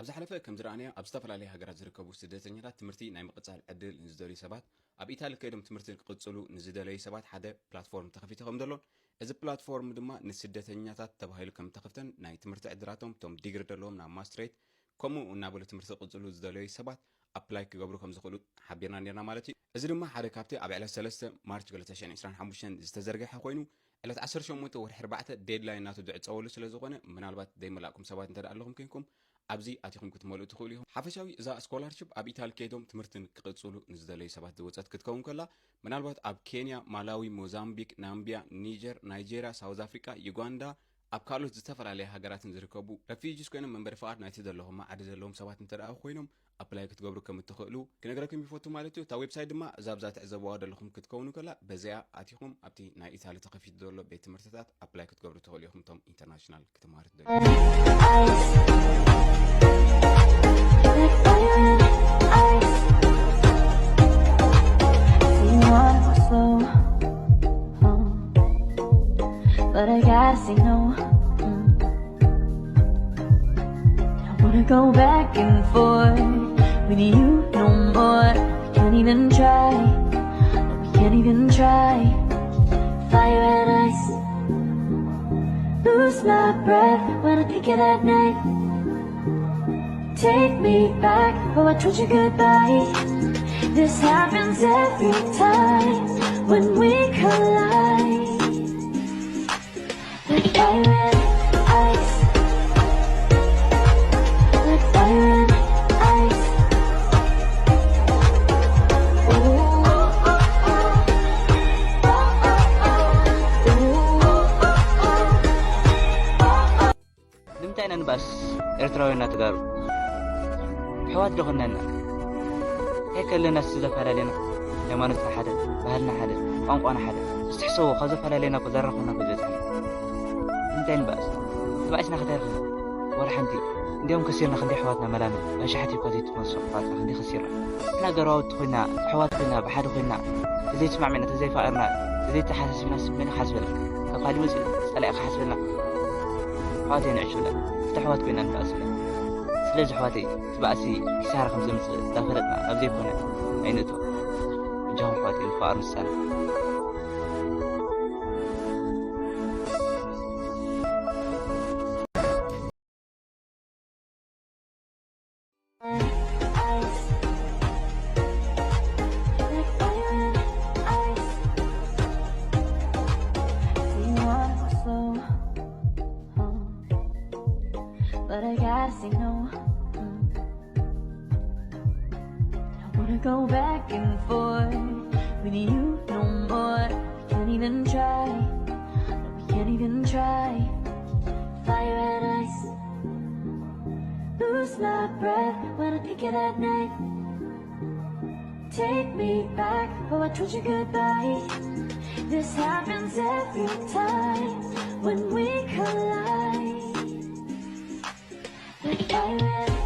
ኣብ ዝሓለፈ ከም ዝረኣናዮ ኣብ ዝተፈላለዩ ሃገራት ዝርከቡ ስደተኛታት ትምህርቲ ናይ ምቕጻል ዕድል ንዝደልዩ ሰባት ኣብ ኢታሊ ከይዶም ትምህርቲ ክቕጽሉ ንዝደለዩ ሰባት ሓደ ፕላትፎርም ተኸፊቱ ከም ዘሎን እዚ ፕላትፎርም ድማ ንስደተኛታት ተባሂሉ ከም ተኸፍተን ናይ ትምህርቲ ዕድላቶም እቶም ዲግሪ ዘለዎም ናብ ማስትሬት ከምኡ እናበሉ ትምህርቲ ክቕጽሉ ዝደለዩ ሰባት ኣፕላይ ክገብሩ ከም ዝኽእሉ ሓቢርና ነርና ማለት እዩ። እዚ ድማ ሓደ ካብቲ ኣብ ዕለት ሰለስተ ማርች ክልተ ሽሕን ዕስራን ሓሙሽተን ዝተዘርግሐ ኮይኑ ዕለት ዓሰርተ ሸሞንተ ወርሒ ኣርባዕተ ዴድላይን ናቱ ዝዕጸወሉ ስለ ዝኾነ ምናልባት ዘይመላእኩም ሰባት እንተ ኣለኹም ኮይንኩም ኣብዚ ኣቲኹም ክትመልኡ ትኽእሉ ኢኹም። ሓፈሻዊ እዛ ስኮላርሽፕ ኣብ ኢታሊ ከይዶም ትምህርትን ክቕጽሉ ንዝደለዩ ሰባት ዝወጸት ክትከውን ከላ ምናልባት ኣብ ኬንያ፣ ማላዊ፣ ሞዛምቢክ፣ ናምቢያ፣ ኒጀር፣ ናይጄርያ፣ ሳውዝ ኣፍሪቃ፣ ዩጋንዳ ኣብ ካልኦት ዝተፈላለያ ሃገራትን ዝርከቡ ረፊጂስ ኮይኖም መንበሪ ፍቓድ ናይቲ ዘለኹም ዓዲ ዘለዎም ሰባት እንተ ደኣ ኮይኖም ኣፕላይ ክትገብሩ ከም እትኽእሉ ክነግረኩም ይፈቱ ማለት እዩ። እታ ዌብሳይት ድማ እዛ ኣብዛ ትዕዘብዋ ዘለኹም ክትከውኑ ከላ በዚኣ ኣቲኹም ኣብቲ ናይ ኢታሊ ተኸፊቱ ዘሎ ቤት ትምህርትታት ኣፕላይ ክትገብሩ ትኽእሉ ኢኹም እቶም ኢንተርናሽናል ክትማሃሩ ትደልዩ። But I gotta say no. I wanna go back and forth with you no more. We can't even try. No, we can't even try. Fire and ice. Lose my breath when I think of that night. Take me back, oh, I told you goodbye. This happens every time when we collide. Like fire and ice. Like fire and ice. Ooh. ንምንታይ ኢና ንባእስ ኤርትራውያንና ተጋሩ? ኣሕዋት ዶ ኾንና? እንታይ ከለናስ ዘፈላለና? ሃይማኖትና ሓደ፣ ባህልና ሓደ፣ ቋንቋና ሓደ። እስቲ ሕሰቦ፣ ካብ ዘፈላለና እኮ ዘራኽበና እኮ ዝበፅሐና። ንምንታይ ንባእስ? ተባኢስና ከተርፍና? ዋላ ሓንቲ። እንዲያውም ከሲርና ክንደይ ኣሕዋትና መላምል፣ ኣሽሓት እኳ ዘይትመልሶ ኣሕዋትና ክንደይ ከሲርና። ንሕና ገረባውቲ ኮይና፣ ኣሕዋት ኮይና፣ ብሓደ ኮይና፣ ተዘይተስማዕሚዕና፣ ተዘይፋቐርና፣ ተዘይተሓሳሲብና ስብ መን ይሓስበልና? ካብ ካሊእ ወፂኡ ፀላኢ ክሓስበልና? ኣሕዋት እየን ዕሽ ብለን። እቲ ኣሕዋት ኮይና ንባእስ ኢለን። ስለዚ ኣሕዋተይ፣ እቲ ባእሲ ኪሳራ ከም ዘምፅእ እንዳፈለጥና ናብ ዘይኮነ ኣይንእቶ። በጃኹም ኣሕዋተይ ንፋቐር ንሳነ። But I gotta say no. I wanna go back and forth with you no more. We can't even try. No, we can't even try. Fire and ice. Lose my breath when I think of that night. Take me back, oh, I told you goodbye. This happens every time when we collide. Like fire and